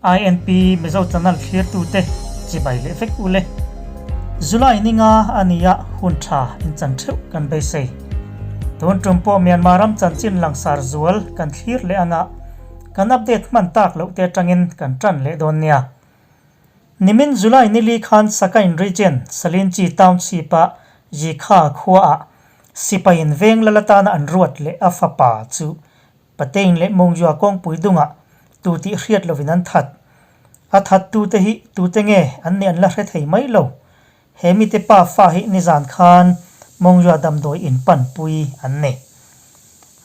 INP Mizo Channel thlirtute chibai leh vek u le. July ninga a nia hun tha inchan theuh kan beisei. Tun tum pawh Myanmar ram chanchin langsar zual kan thlir leh anga kan update hman tak loh te atangin kan tan leh dawn nia. Nimin July nili khan Sakain Region Salinchi Township-a Yikha khuaah sipaiin veng lal atana an ruat leh a fapa chu Patein leh Mawngzua kawngpui dungah tu tih hriat lovin an that. A thattute hi tute nge an nih an la hre thei mai lo. He mite pa fa hi nizan khan Mawngzua damdawi in panpui an nei.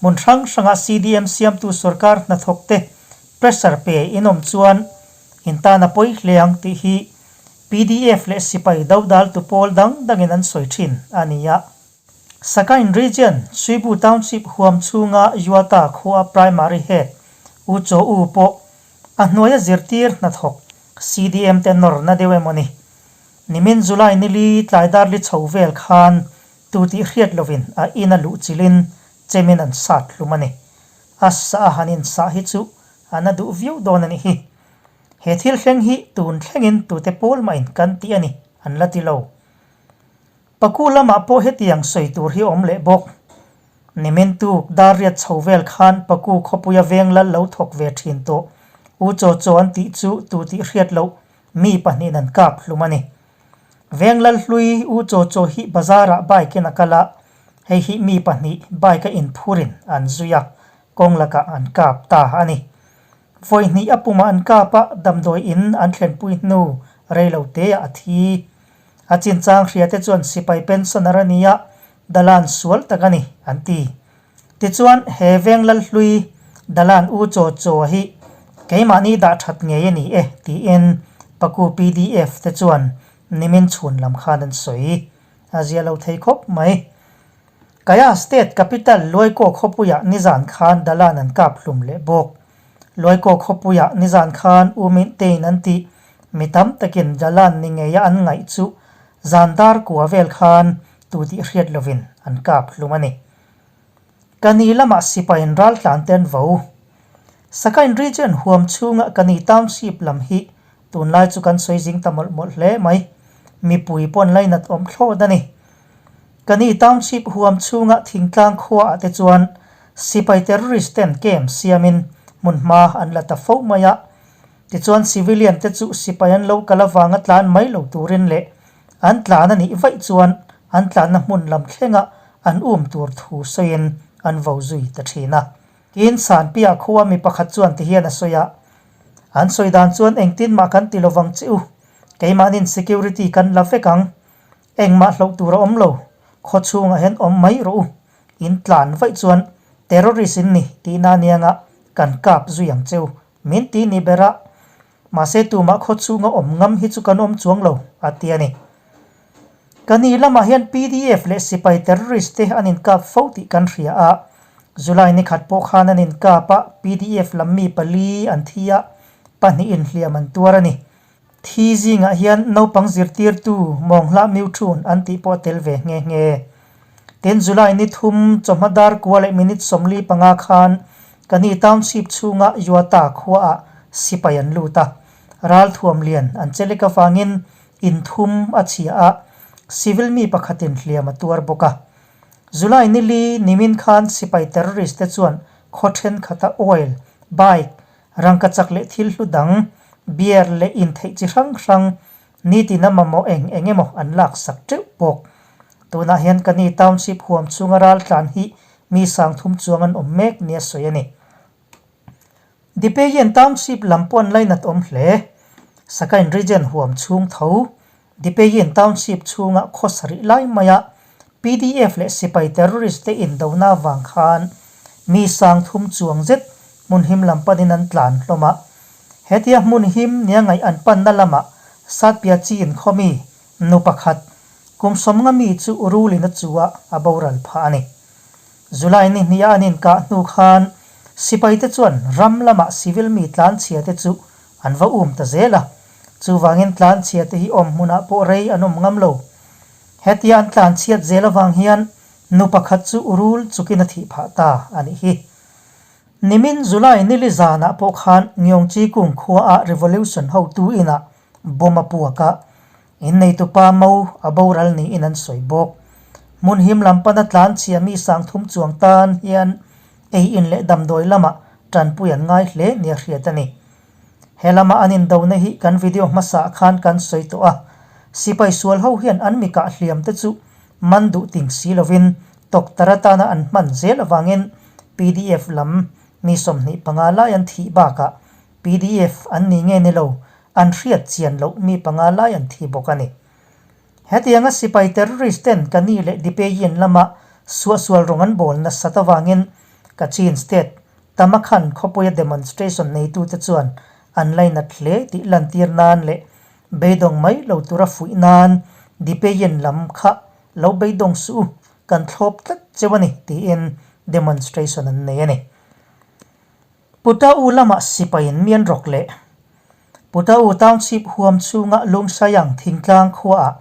Hmun hrang hranga CDM siamtu sorkar hnathawkte pressure pe in awm chuan in tan a pawi hle ang tih hi pdf leh sipai dodaltu pawl dang dangin an sawi thin a ni a. Sakain Region, Suibu Township huam chhunga Yuata khua Primary Head U Chaw U pawh a hnuaia zirtir hnathawk CDM te nawrna deuh emaw ni. Nimin July nili tlai dar li chho vel khan tu tih hriat lovin a in a luh chilhin chemin an sat hlum a ni. A sa a han insah hi chu a na duh viau dawn a nih hi. He thil thleng hi tun thlengin tute pawl mahin kan tih a ni an la ti lo. Paku lamah pawh hetiang sawi tur hi awm leh bawk. Nimin tuk dar riat chho vel khan Paku khawpuia veng lal lo thawk ve thin tawh U Chaw Chaw an tih chu tu tih hriat loh mi pahnihin an kap hlum a ni. Veng lal hlui U Chaw Chaw hi bazarah bike in a kal a, hei hi mi pahnih bike a inphurin an zui a, kawng lakah an kap ta a ni. Vawi hnih a pumah an kap a, damdawi in an thlenpui hnu rei lo teah a thi. A chinchang hriate chuan sipai pensioner a nia, Dalan sual tak a ni, an ti. Tichuan, he veng Lalhlui, Dalan U Chaw Chaw hi keimahni dah that ngei a ni e, tiin Paku pdf te chuan nimin chhun lam khan an sawi. A zia lo thei khawp mai. Kaya State Capital Luaikaw khawpuiah nizan khan Dalan an kap hlum leh bawk. Luaikaw khawpuiah nizan khan U Mint Tein an tih mi tam takin Dalan ni ngeia an ngaih chu zan dar kua vel khan tu tih hriat lovin an kap hlum a ni. Ka ni lamah sipaiin raltlan te an vo. Sakain Region huam chhunga ka ni Township lam hi tunlai chu kan sawi zing ta mawlh mawlh hle mai. Mipui pawn lainat awm thlawt a ni. Ka ni Township huam chhunga thingtlang khuaah te chuan sipai terrorist ten camp siamin hmunhma an la ta fo mai a. Tichuan civilian te chu sipai an lo kal avanga tlan mai lo turin leh an tlan a nih vaih chuan an tlanna hmun lam thlenga an um tur thu sawiin an vo zui ta thin a. Tin, Sanpiah khua mi pakhat chuan tihian a sawi a, An sawi dan chuan engtin mah kan ti lovang che u, keimahnin security kan la vek ang, engmah hloh tur a awm lo, khaw chhungah hian awm mai rawh u, in tlan vaih chuan terrorist in ni tihna anianga kan kap zui ang che u, Min ti ni ber a, mahse tumah khaw chhunga awm ngam hi chu kan awm chuang lo, a ti a ni. Ka ni lamah hian pdf leh sipai terrorist te an inkap fo tih kan hria a, July ni khat pawh khan an inkap a, pdf lam mi pali an thi a, pahnihin hliam an tuar a ni. Thi zingah hian naupang zirtirtu Mawnghlah Miuthun an tih pawh a tel ve nghe nghe. Tin, July ni thum chawhma dar kua leh minute 45 khan Kani Township chhunga Yuata khuaah sipai an lut a, ralthuam lian an che lek avangin in thum a chhia a, civil mi pakhatin hliam a tuar bawk a. July ni li nimin khan sipai terrorist te chuan khaw thenkhat-a oil, bike, Rangkachak leh thil hlu dang, beer leh intheih chi hrang hrang, nitin a mamawh eng eng emaw an laksak teuh bawk. Tunah hian ka ni Township huam chhunga raltlan hi mi sangthum chuang an awm mek nia sawi a ni. Dipeyen Township lam pawh an lainat awm hle. Sakain Region huam chhung tho, Dipeyen Township chhunga khaw sarih lai maia pdf leh sipai terrorist te indona avang khan mi sangthum chuang zet hmun him lam panin an tlan hlawm a. Hetia hmun him nia ngaih an panna lamah Satpia Chin khawmi nu pakhat kum sawmnga mi chu rulin a chu a, a boral phah a ni. July ni hnih a an inkah hnu khan sipai te chuan ram lamah civil mi tlanchhia te chu an va um ta zel a. Chuvangin tlanchhia te hi awm hmunah pawh rei an awm ngam lo. Hetia an tlanchhiat zel avang hian nu pakhat chu rul chukin a thih phah ta a nih hi. Nimin July nili zanah pawh khan Ngyongchi Kung khuaah Revolution hotu inah bomb a puak a, inneitupa mo a boral niin an sawi bawk. Hmun him lam pana tlanchhia mi sangthum chuang tan hian ei in leh damdawi lamah tanpui an ngai hle nia hriat a ni. He lama an indona hi kan video hmasaah khan kan sawi tawh a, sipai sual ho hian an mi kah hliam te chu man duh ting si lovin Doctor atana an hman zel avangin pdf lam mi 25 lai an thih bakah pdf an ni nge ni lo an hriat chian loh mi panga lai an thi bawk a ni. Hetianga sipai terrorist ten Kani leh Dipeyin lama suahsual rawng an bawl nasat avangin Kachin State Tamakhan khawpuia demonstration neitute chuan an lainat hle tih lantir nan leh beidawng mai lo tura fuih nan Dipeyin lam kha lo beidawng suh u, kan thlawp tlat cheu a ni tiin demonstration an nei a ni. Putau lamah sipaiin mian rawk leh Putau Township huam chhunga Lungsayang thingtlang khuaah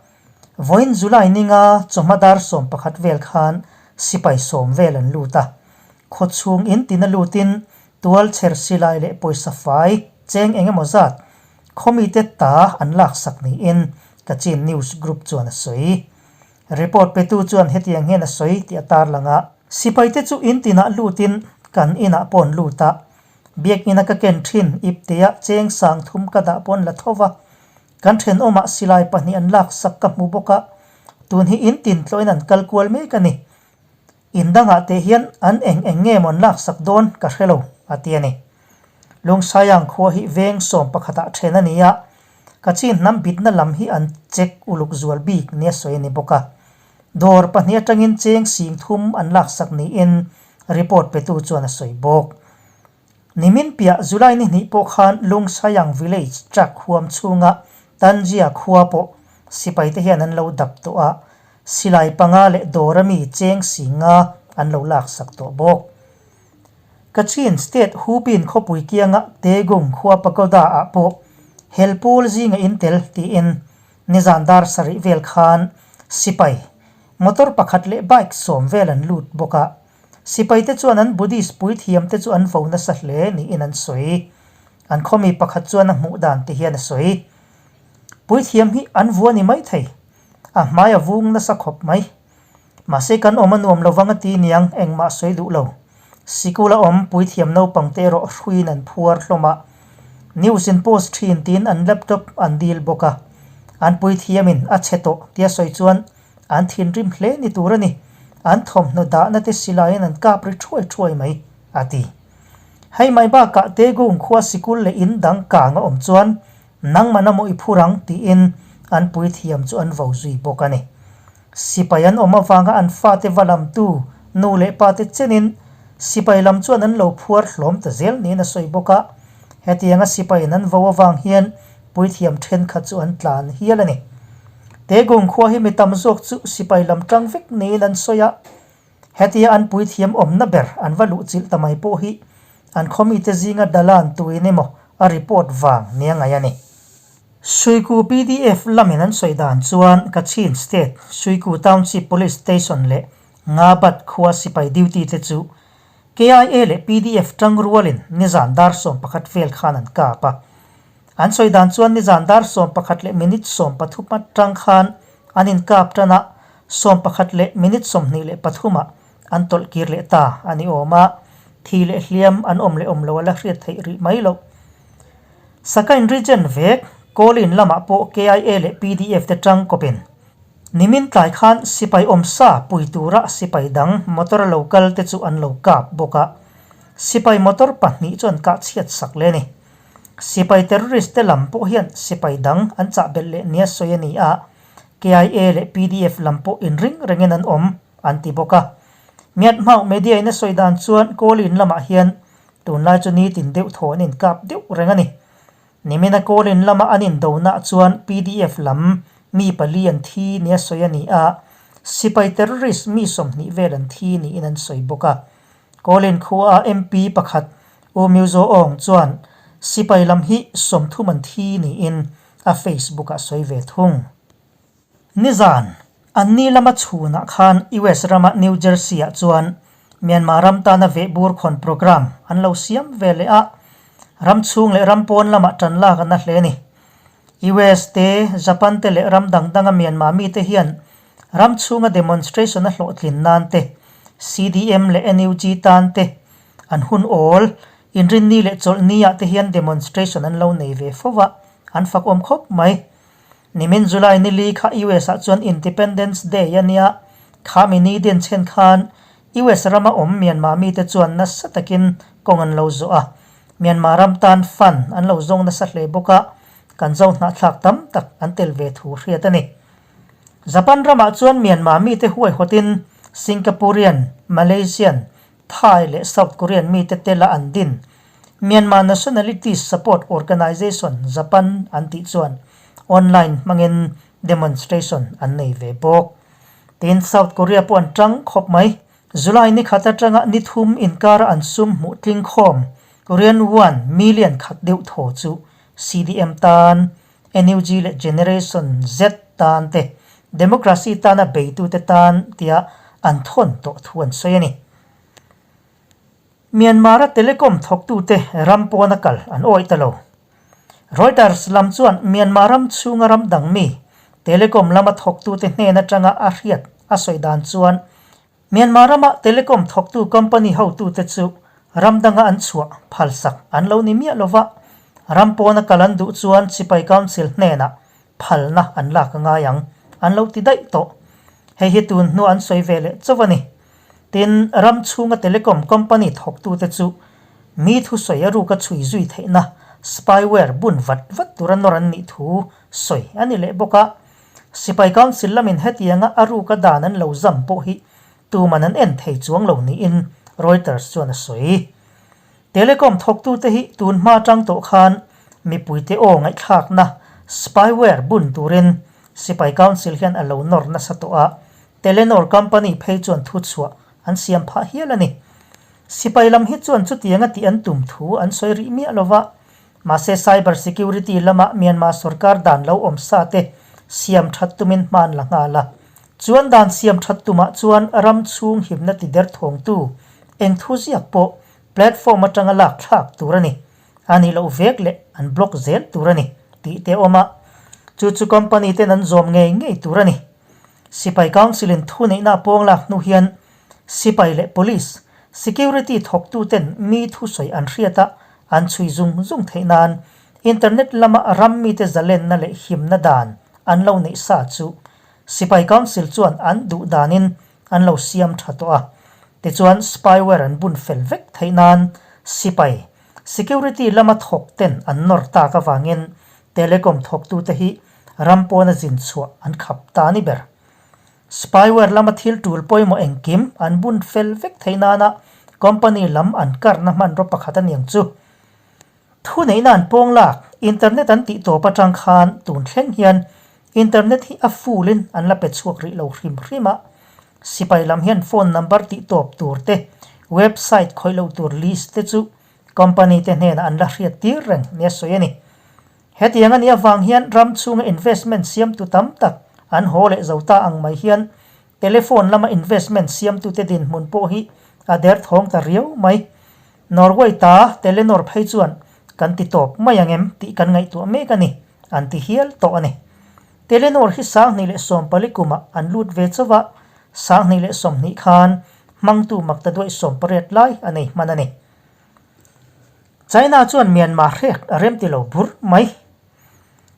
vawiin July ninga chawhma dar 11 vel khan sipai sawm vel an lut a. Khaw chhung in tina lutin tual chher silai leh pawisa fai cheng eng emaw zat khawmite ta an laksak niin Kachin News Group chuan a sawi. Report petu chuan hetiang hian a sawi tih a tarlang a. Sipaite chu in tinah lutin kan inah pawh an lut a. Biakina ka ken thin iptea cheng sang thum ka dah pawh an la tho va. Kan thenawmah silai pahnih an laksak ka hmu bawk a. Tun hi in tin tlawhin an kal kual mek a ni. In dangah teh hian an eng eng nge maw an laksak dawn ka hre lo, a ti a ni. Lungsaiang khua hi veng sawm pakhatah then a ni a, Kachin hnam bitna lam hi an check uluk zual bik nia sawi a ni bawk a. Dawr pahnih atangin cheng sing thum an laksak niin report petu chuan a sawi bawk. Nimin piah July ni hnih pawh khan Lungsayang Village truck huam chhunga Tanjia khua pawh sipaite hian an lo dap tawh a, silai panga leh dawr ami cheng singa an lo laksak tawh bawk. Kachin State Hupin khawpui kianga Tegung khua pagoda ah pawh hel pawl zinga in tel tiin nizan dar sarih vel khan sipai motor pakhat leh bike sawm vel an lut bawk a. Sipaite chuan an Buddhist puithiamte chu an vo nasa hle niin an sawi. An khawmi pakhat chuan a hmuh dan ti hian a sawi. Puithiam hi an vua ni maithei. A hmai a vung nasa khawp mai. Mahse kan awm a nuam lovang a ti niang engmah sawi duh lo. Sikul a awm puithiam naupangte erawh hruiin an phuar hlawm a. News in post thin tiin an laptop an dil bawk a. An puithiamin a chhe tawh tia sawi chuan An thinrim hle ni tur a ni. An thawmhnaw dahna te silaiin an kap ri thuai thuai mai, a ti. Hei mai bakah Tegung khua sikul leh in dang kang a awm chuan nangmah emaw i phur ang tiin an puithiam chu an vo zui bawk a ni. Sipai an awm avanga an fate va lamtu nu leh pate chenin sipai lam chuan an lo phuar hlawm ta zel niin a sawi bawk a. Hetianga sipaiin an vo avang hian puithiam thenkhat chu an tlan hial a ni. Tegung khua hi mi tam zawk chu sipai lam tang vek niin an sawi a, hetia an puithiam awmna ber an va luhchilh ta mai pawh hi an khaw mite zinga dalan tuin emaw a report vang nia ngaih a ni. Suiku pdf lamin an sawi dan chuan Kachin State Suiku Township Police Station leh Ngabat khua sipai duty te chu KIA leh pdf tang rualin nizan dar 11 vel khan an kap a. An sawi dan chuan nizan dar 11 leh minute 13 atang khan an inkap tan a, 11 leh minute 23 ah an tawlh kir leh ta a ni awm a, thi leh hliam an awm leh awm lo a la hriat theih rih mai loh. Sakain Region vek Kawlin lamah pawh KIA leh pdf te tang kawpin nimin tlai khan sipai awmsa pui tura sipai dang motor a lo kal te chu an lo kap bawk a, sipai motor pahnih chu an kah chhiat sak leh a ni. Sipai terrorist te lam pawh hian sipai dang an chah belh leh nia sawi a ni a, KIA leh pdf lam pawh inring rengin an awm an ti bawk a. Myanmar media in a sawi dan chuan Kawlin lamah hian tunlai chu nitin deuh thaw an inkap deuh reng a ni. Nimina Kawlin lama an indonaah chuan pdf lam mi pali an thi nia sawi a ni a, sipai terrorist mi 20 vel an thi niin an sawi bawk a. Kawlin khua MP pakhat U Myo Aung chuan sipai lam hi 30 an thi niin a Facebook-ah sawi ve thung. Nizan, an ni lama chhunah khan US rama New Jersey-ah chuan Myanmar ram tana vehbur khawn programme an lo siam ve leh a, ram chhung leh ram pawn lamah tan lak an na hle a ni. US te, Japan te leh ram dang danga Myanmar mite hian ram chhunga demonstration a hlawhtlin nan te, CDM leh NUG tan te an hun awl, inrinni leh chawlhni ah te hian demonstration an lo nei ve fo va, an fakawm khawp mai. Nimin July ni li kha US ah chuan Independence Day a nia, khami ni din chhen khan US rama awm Myanmar mite chuan nasa takin kawng an lo zawh a, Myanmar ram tan fund an lo zawng nasa hle bawk a, kan zo hnahthlak tam tak an tel ve thu hriat a ni. Japan ramah chuan Myanmar mite huaihawtin Singaporean, Malaysian, Thai leh South Korean mite tela an din Myanmar Nationalities Support Organization Japan an tih chuan online hmangin demonstration an nei ve bawk. Tin, South Korea pawh an tang khawp mai. July ni khat atanga ni thum inkara an sum hmuh tling khawm Korean Won million khat deuh thaw chu CDM tan, NUG leh Generation Z tan te, democracy tana beitute tan tia an thawn tawh thu an sawi a ni. Myanmar-a telecom thawktute ram pawna kal an awih ta lo. Reuters lam chuan Myanmar ram chhunga ram dang mi telecom lama thawktute hnen atanga a hriat a sawi dan chuan Myanmar rama telecom thawktu company hotute chu ram danga an chhuah phalsak an lo ni miah lova, ram pawna kal an duh chuan sipai council hnenah phalna an lak a ngai ang an lo ti daih tawh. Hei hi tun hnu an sawi ve leh chauh a ni. Tin, ram chhunga telecom company thawktute chu mi thusawi a ruka chhui zui theihna spyware bun vat vat tura nawr an nih thu sawi a ni leh bawk a. Sipai Council lamin hetianga a ruka dan an lo zam pawh hi tuman an en thei chuang lo niin Reuters chuan a sawi. Telecom thawktute hi tun hma tang tawh khan mipuite aw ngaihthlakna spyware bun turin Sipai Council hian a lo nawr nasa tawh a, Telenor company phei chuan thuchhuah an siam phah hial a ni. Sipai lam hi chuan chutianga tih an tum thu an sawi rih miah lo va, mahse cyber security lama Myanmar sorkar dan lo awm sa te siam that tumin hma an la nghal a. Chuan dan siam that tumah chuan ram chhung himna ti derthawngtu eng thu ziak pawh platform atanga lak thlak tur a ni. A nih loh vek leh an block zel tur a ni tih te a awm a, chu chu company ten an zawm ngei ngei tur a ni. Sipai Council in thuneihna a pawng lak hnu hian sipai leh police, security thawktu ten mi thusawi an hriat a an chhui zung zung theih nan internet lama ram mite zalenna leh himna dan an lo neih sa chu Sipai Council chuan an duh danin an lo siam tha tawh a. Tichuan spyware an bun fel vek theih nan sipai, security lama thawk ten an nawr tak avangin telecom thawktute hi ram pawna zin chhuah an khap ta a ni ber. Spyware lama thil tul pawimawh engkim an bun fel vek theih nana company lam an karna hmanraw pakhat a niang chu. Thuneihna an pawng lak, internet an tih tawp atang khan tun thleng hian internet hi a full in an la pe chhuak rih lo hrim hrim a. Sipai lam hian phone number tih tawp tur te, website khawih loh tur list te chu company te hnenah an la hriat tir reng nia sawi a ni. Hetiang a nih avang hian ram chhunga investment siamtu tam tak an haw leh zo ta ang mai hian telephone lama investment siamtute dinhmun pawh hi a derthawng ta riau mai. Norway ta Telenor phei chuan kan ti tawp mai ang em tih kan ngaihtuah mek a ni, an ti hial tawh a ni. Telenor hi 2014 kumah an lut ve chauh a, 2020 khan hmangtu maktaduaih 18 lai a nei hman a ni. China chuan Myanmar hrek a rem ti lo bur mai.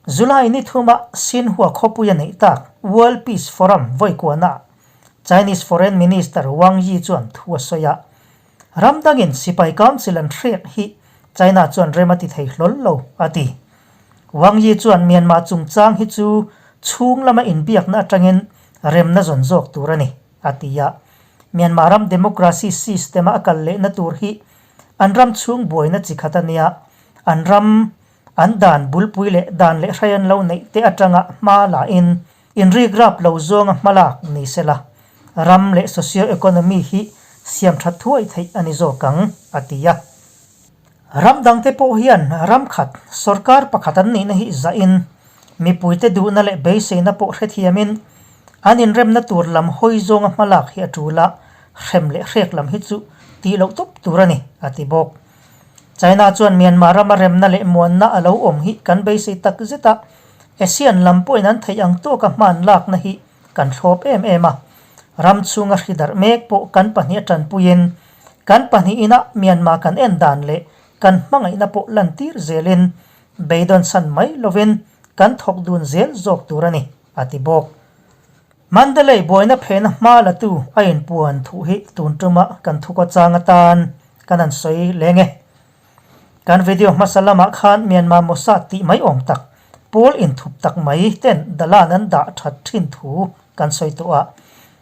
July ni thuma Xinhua khawpui a neih tak World Peace Forum vawikuahnaah Chinese Foreign Minister Wang Yi chuan thu a sawi a, ram dangin sipai council an hrek hi China chuan rem a ti thei hlawl lo, a ti. Wang Yi chuan Myanmar chungchang hi chu chhung lama inbiakna atangin remna zawn zawk tur a ni, a ti a. Myanmar ram democracy system-a a kal lehna tur hi an ram chhung buaina chi khat a nia, an ram an dan bulpui leh dan leh hrai an lo neih te atanga hma lahin inrikrap lo zawnga hmalak ni sela, ram leh socio-economy hi siam that thuai theih a ni zawk ang, a ti a. Ram dangte pawh hian ram khat, sorkar pakhat an nihna hi zahin, mipuite duhna leh beiseina pawh hrethiamin an inremna tur lam hawi zawnga hmalak hi a tul a. Hrem leh hrek lam hi chu tih loh tawp tur a ni, a ti bawk. China chuan Myanmar rama remna leh muanna a lo awm hi kan beisei tak zet a, ASEAN lam pawhin an theih ang tawka hman lakna hi kan thlawp em em a. Ram chhunga hri darh mek pawh kan pahniha tanpuiin kan pahnihin ah Myanmar kan en dan leh kan hmangaihna pawh lantir zelin beidawn san mai lovin kan thawk dun zel zawk tur a ni, a ti bawk. Mandalay buaina phehna hma latu a inpuan thuh hi tun tuma kan thukaw chang atan kan han sawi leng e. Kan video hmasa lamah khan Myanmar Mossad tih mai awm tak, pawl inthup tak mai ten dalan an dah that thin thu kan sawi tawh a.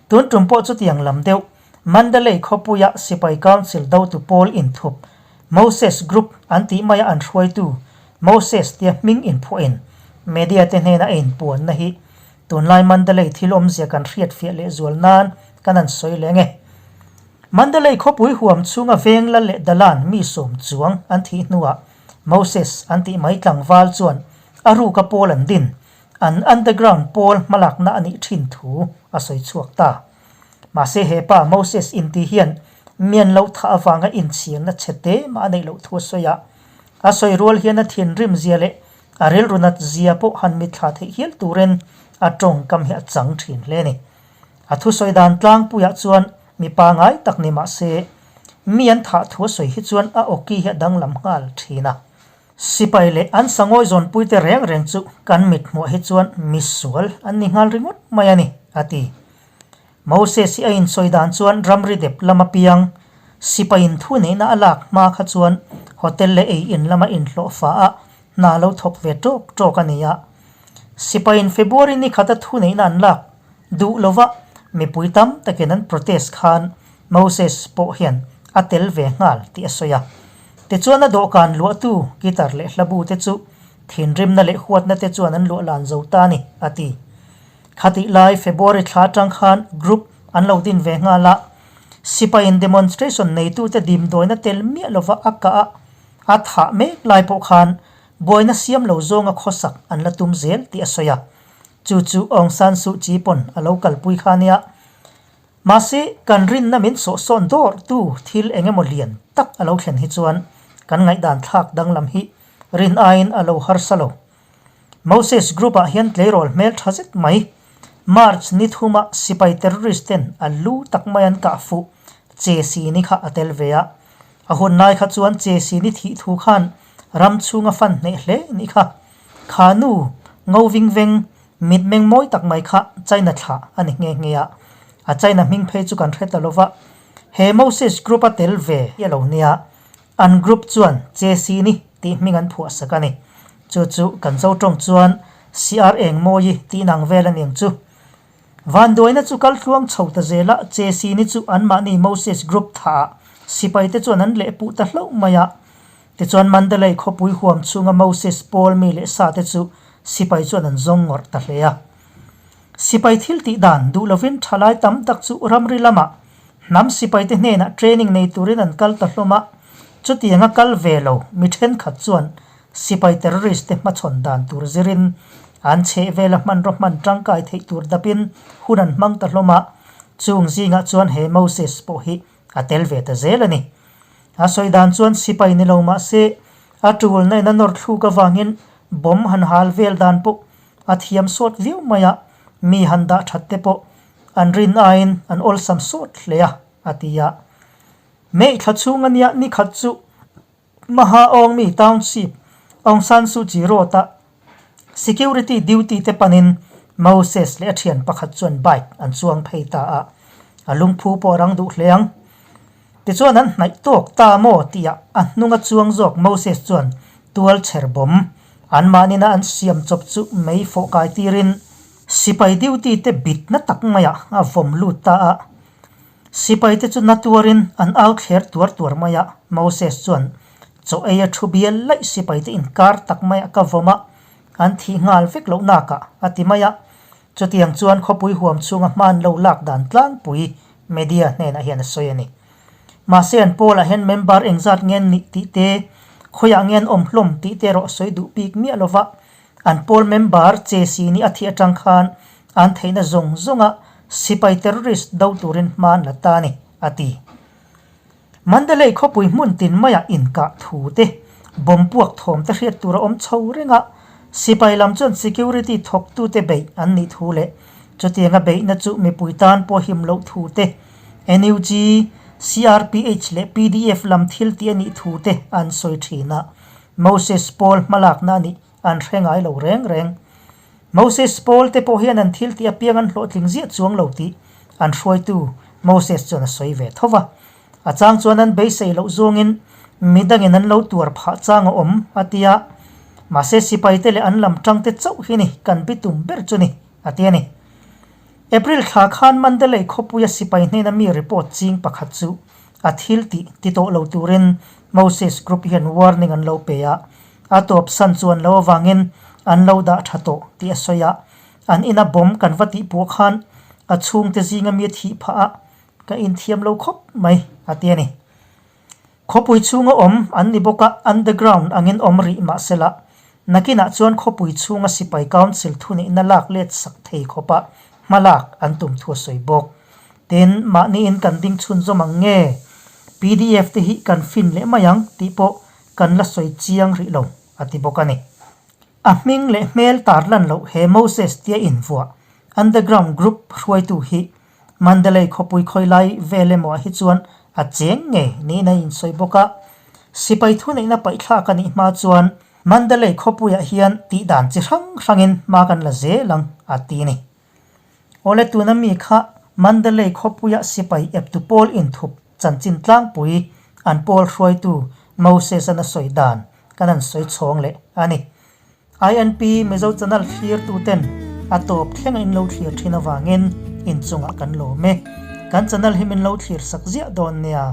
Tun tum pawh chutiang lam deuh Mandalay khawpuia sipai council dotu pawl inthup Moses Group an tih maia an hruaitu Moses tia hming inphuahin media te hnena a inpuanna hi Tunlai Mandalay thil awmzia kan hriatfiah leh zual nan kan han sawi leng e. Mandalay khawpui huam chhunga veng lal leh dalan mi sawm chuang an thih hnuah Moses an tih mai tlangval chuan a ruka pawl an din, an underground pawl hmalakna a nih thin thu a sawi chhuak ta. Mahse he pa Moses inti hian mian lo thah avanga inchhirna chhe te mah a neih loh thu a sawi a. A sawi rual hian a thinrim zia leh A rilru nat zia pawh han mitthla theih hial turin a tawngkam hi a chang thin hle a ni. A thusawi dan tlangpuiah chuan mi pangai tak ni mah se, mi an thah thu a sawi hi chuan a awki hi a danglam nghal thin a. Sipai leh an sangawi zawnpuite reng reng chu kan mit hmuah hi chuan misual an ni nghal ringawt mai a ni, a ti. Moses hi a insawi dan chuan ramri dep lama piang sipaiin thu neihna a lak hma kha chuan hotel leh ei in lama inhlawh fa a hna lo thawk ve tawk tawk a ni a. Sipaiin February ni khata thu neihna an lak duh lova mipui tam takin an protest khan Moses pawh hian a tel ve nghal tih a sawi a. Tichuan a dawhkan luahtu guitar leh hlabu te chu thinrimna leh huatna te chuan an luah lan zo ta a ni, a ti. Khatih lai February thla atang khan group an lo din ve nghal a, sipaiin demonstration neitute dimdawina tel miah lova a kah a, a thah mek lai pawh khan buaina siam lo zawnga khawsak an la tum zel tih a sawi a. Chu chu Aung San Suu Kyi pawn a lo kalpui kha nia. Mahse, kan rinna min sawhsawn dawrtu thil eng emaw lian tak a lo thlen hi chuan kan ngaihdan thlak danglam hi rin aiin a lo harsa lo. Moses Group ah hian tleirawl hmel tha zet mai March ni thuma sipai terrorist ten a lu tak mai an kah fuh Che Sini kha a tel ve a. A hun lai kha chuan Che Sini thih thu khan ram chhunga fan hneh hle nih kha. Kha nu ngo ving veng mitmeng mawi tak mai kha China thlah a ni nghe nghe a. A China hming phei chu kan hre ta lova. He Moses Group a tel ve hi a lo nia. An group chuan Chesini tih hming an phuah sak a ni. Chu chu kan zo tawng chuan CR Engmawi tih nang vel a niang chu. Vanduaina chu kal tluang chho ta zela Chesini chu anmahni Moses group thaah sipaite chuan an lehpuh ta hlauh mai a. Tichuan Mandalay khawpui huam chhunga Moses pawl mi leh sate chu sipai chuan an zawng ngawrh ta hle a. Sipai thil tih dan duh lovin thalai tam tak chu ramri lamah Hnam sipaite hnenah training nei turin an kal ta hlawm a, chutianga kal ve lo mi thenkhat chuan sipai terrorist te hmachhawn dan tur zirin an chhehvela hmanraw hman tangkai theih tur dapin hun an hmang ta hlawm a, chung zingah chuan he Moses pawh hi a tel ve ta zel a ni. A sawi dan chuan sipai ni lo mah se a tulna in a nawr thluk avangin bomb han hal vel dan pawh a thiam sawt viau mai a, mi han dah that te pawh An rin aiin an awlsam sawt hle a, a ti a. May thla chhung a nia ni khat chu Maha Aungmi Township Aung San Suu Kyi Road-a security duty te panin Moses leh a thian pakhat chuan bike an chuang phei ta a, a lungphu pawh a rang duh hle ang. Tichuan an hnaih tawk ta maw tihah a hnunga chuang zawk Moses chuan tual chher bawm anmahnina an siam chawp chu mei fawh kai tirin Sipai duty te bitna tak maiah a vawm lut ta a. Sipai te chu na tuarin an au thler tuar tuar mai a, Moses chuan chaw ei a thu bial laih sipai te inkar tak maiah ka vawm a, an thih nghal vek loh nakah a ti mai a. Chutiang chuan khawpui huam chhunga hman lo lak dan tlangpui media hnenah hian a sawi a ni. Mahse an pawlah hian member engzat ngen nih tih te, khawiah ngen awm hlawm tih te erawh sawi duh bik miah lova, An pawl member Che Sini a thih atang khan an theihna zawng zawnga sipai terrorist do turin hma an la ta a ni, a ti. Mandalay khawpui hmun tin maiah inkah thu te, bomb puak thawm te hriat tur a awm chho reng a, sipai lam chuan security thawktute beih an nih thu leh chutianga beihna chu mipui tan pawh him loh thu te, NUG, CRPH leh pdf lam thil tih a nih thu te an sawi thin a, Moses Paul hmalakna a nih an hre ngai lo reng reng. Moses Paul te pawh hian an thil tih apiang an hlawhtling ziah chuang lo tih an hruaitu Moses chuan a sawi ve tho va. A chang chuan an beisei loh zawngin midangin an lo tuar phah chang a awm a ti a, mahse sipaite leh an lam tangte chauh hi ni kan bitum ber chu ni a ti a ni. April thla khan Mandalay khawpuia sipai hnena mi report ching pakhat chu a thil tih ti tawh lo turin Moses Group hian warning an lo pe a, A tawp san chuan lo avangin an lo dah tha tawh tih a sawi a, an ina bomb kan va tih puah khan a chhungte zinga mi a thih phah a, ka inthiam lo khawp mai a ti a ni. Khawpui chhunga awm an ni bawk a, underground angin awm rih mah sela, nakinah chuan khawpui chhunga sipai council thuneihna lak let sak thei khawpa hma lak an tum thu a sawi bawk. Tin, mahniin kan ding chhunzawm ang nge? Pdf te hi kan fin leh mai ang tih pawh Kan la sawi chiang rih lo, a ti bawk a ni. A hming leh hmel tar lan loh he Moses tia invuah Underground Group hruaitu hi Mandalay khawpui khawilai vel emaw ah hi chuan a cheng ngei niin a insawi bawk a. Sipai thuneihna paihthlak a nih hma chuan Mandalay khawpuiah hian tihdan chi hrang hrangin hma kan la zel ang, a ti a ni. Awle tuna mi kha Mandalay khawpuia sipai eptu pawl inthup chanchin tlangpui an pawl hruaitu Moses-an a sawi dan kan han sawi chhawng leh a ni. INP Mizo Channel thlirtuten a tawp thlenga in lo thlir thin avangin inchungah kan lawm e. Kan channel hi min lo thlir sak ziah dawn nia.